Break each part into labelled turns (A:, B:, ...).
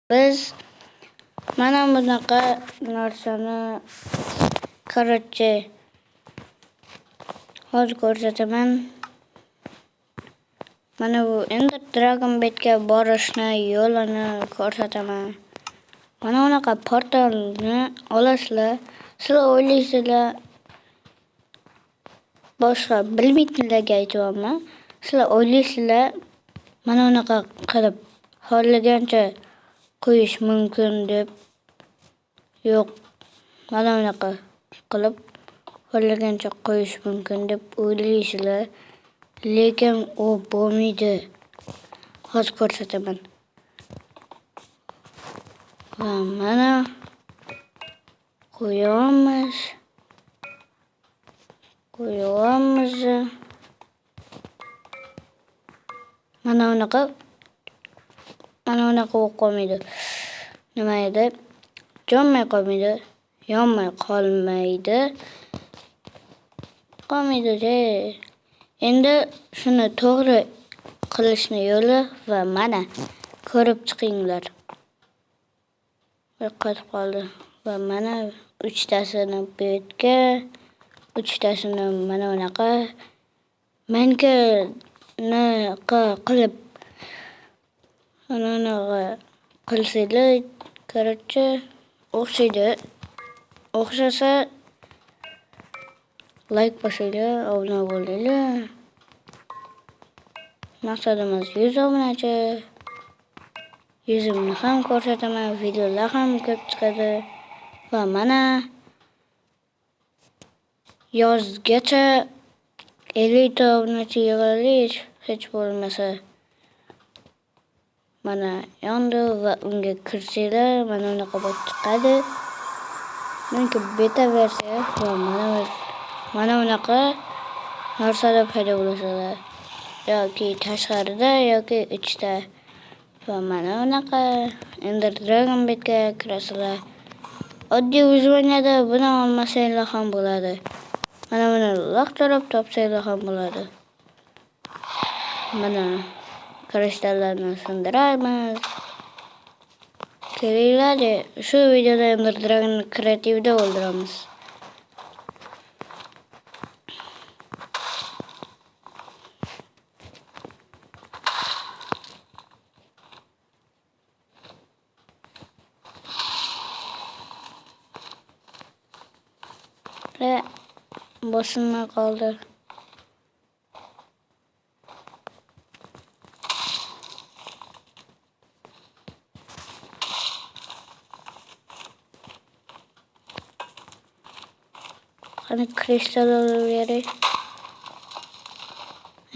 A: Biz mana bunaqa narsani короче hozir ko'rsataman. Mana bu Ender Dragon betga borishni yo'lini ko'rsataman. Mana bunaqa portalni olasizlar. Sizlar o'ylaysizlar, boshqa bilmaydilarga aytyapman. Sizlar o'ylaysizlar, mana bunaqa qilib xohlagancha qo'yish mumkin deb. Yo'q, mana bunaqa qilib xohlagancha qo'yish mumkin deb o'ylaysizlar, lekin u bo'lmaydi. Hozir ko'rsataman. Va mana qo'yamiz. Qo'yamiz. Mana bunaqa bo'lib qolmaydi. Nima edi? Yonmay qolmaydi. Yonmay qolmaydi. Qolmaydi. Endi shuni to'g'ri qilishni yo'li va mana ko'rib chiqinglar. Qotib qoldi. Va mana uchtasini bu yerga, uchtasini mana bunaqa manka qilib mana bunaqa qilsanglar, короче, o'xshaydi. O'xshasa like bosinglar, obuna bo'linglar. Maqsadimiz 100 obunachi. Yuzimni ham ko'rsataman, videolar ham ko'p chiqadi. Va mana yozgacha 50 ta obunachi yig'aylik, hech bo'lmasa. Mana yondi va unga kirsanglar, mana bunaqa bo'lib chiqadi. Meniki beta versiya va mana bunaqa narsalar paydo bo'lasizlar. Yoki tashqarida yoki ichda. Va mana bunaqa Ender Dragon betga kirasizlar. Oddiy выживаниеda buni olmasanglar ham bo'ladi. Mana buni laqtirib topsanglar ham bo'ladi. Mana kristallarni sindiramiz. Kelinglar, shu videoda Ender Dragon'ni kreativda o'ldiramiz. Ve bosilmay qoldi. Qani kristal olib beray.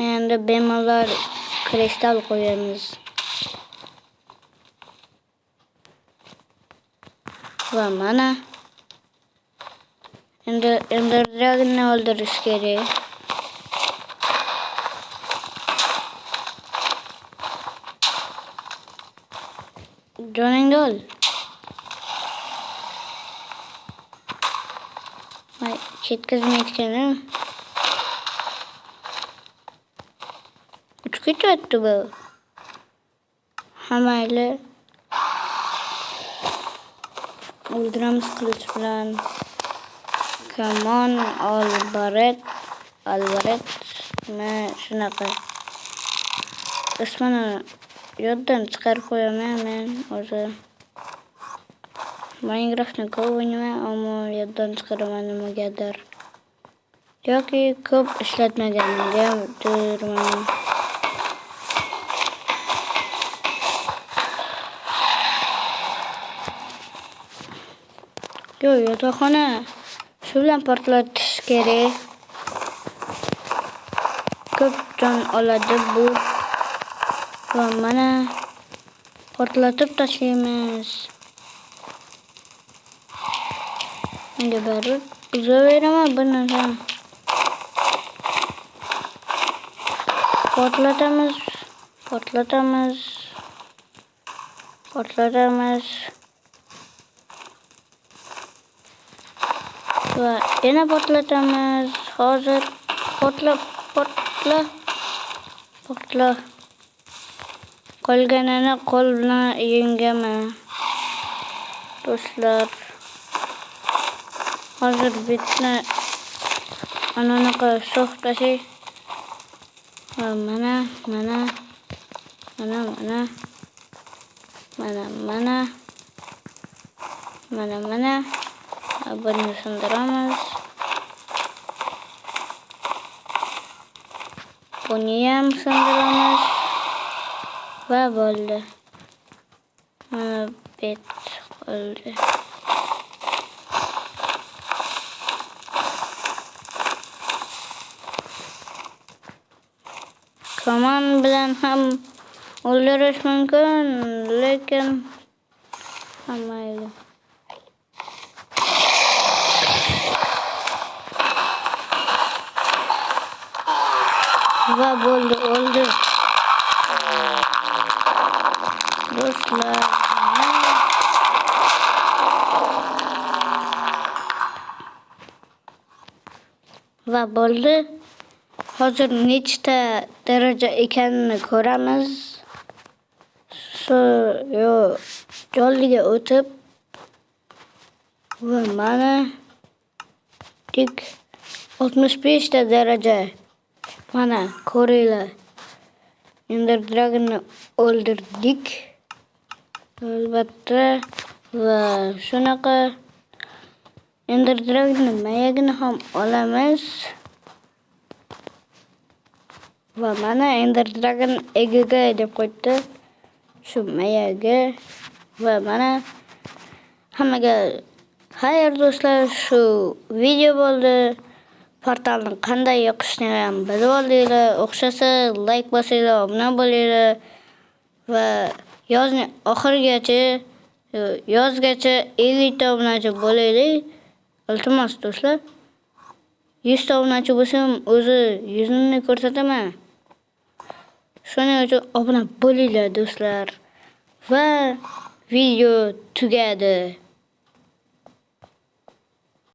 A: Endi bemalol kristal qo'yamiz. Va mana endi Ender Dragon'ni o'ldirish kerak. Joningni ol. Ay, ketkazmayotgani. Uchib ketyapti bu. Ha mayli. O'ldiramiz qilich bilan. Come on, Albaret. Albaret. Men shunaqa ismini yoddan chiqarib qo'yaman men o'zi. Minecraftni ko'p o'ynayman, ammo yoddan chiqaraman nimagadir. Yoki ko'p ishlatmaganimga durman. Yo'q, yotoqxona shu bilan portlatish kerak. Ko'p jon oladi bu. Va mana portlatib tashlaymiz. Menga baribir buzaveraman bu narsani. Portlatamiz, portlatamiz, portlatamiz. Va yana portlatamiz. Hozir portla, portla, portla. Qolganini qo'l bilan yengaman. Do'stlar, hozir bitni ana unaqa so'qib tashlay. Va mana, mana, mana, mana, mana, mana, mana, mana. Buni sindiramiz. Buni ham sindiramiz. Va bo'ldi. Mana bet qoldi. Kamon bilan ham o'ldirish mumkin, lekin mayli. Va bo'ldi, o'ldi. Do'stlar, va bo'ldi. Hozir nechta daraja ekanini ko'ramiz. Shu jolliga o'tib va mana tik 65 ta daraja. Mana ko'ringlar. Ender Dragon'ni o'ldirdik. Albatta va shunaqa Ender Dragon'ni mayagini ham olamiz. Va mana Ender Dragon EGG deb qo'yibdi. Shu mayagi va mana hammaga xayr do'stlar, shu video bo'ldi. Portalni qanday yoqishni ham bilib oldinglar. O'xshasa like bosinglar, obuna bo'linglar va yozning oxirigacha, yozgacha 50 ta obunachi bo'laylik. Iltimos do'stlar. 100 ta obunachi bo'lsam, o'zi yuzimni ko'rsataman. Shuning uchun obuna bo'linglar do'stlar. Va video tugadi.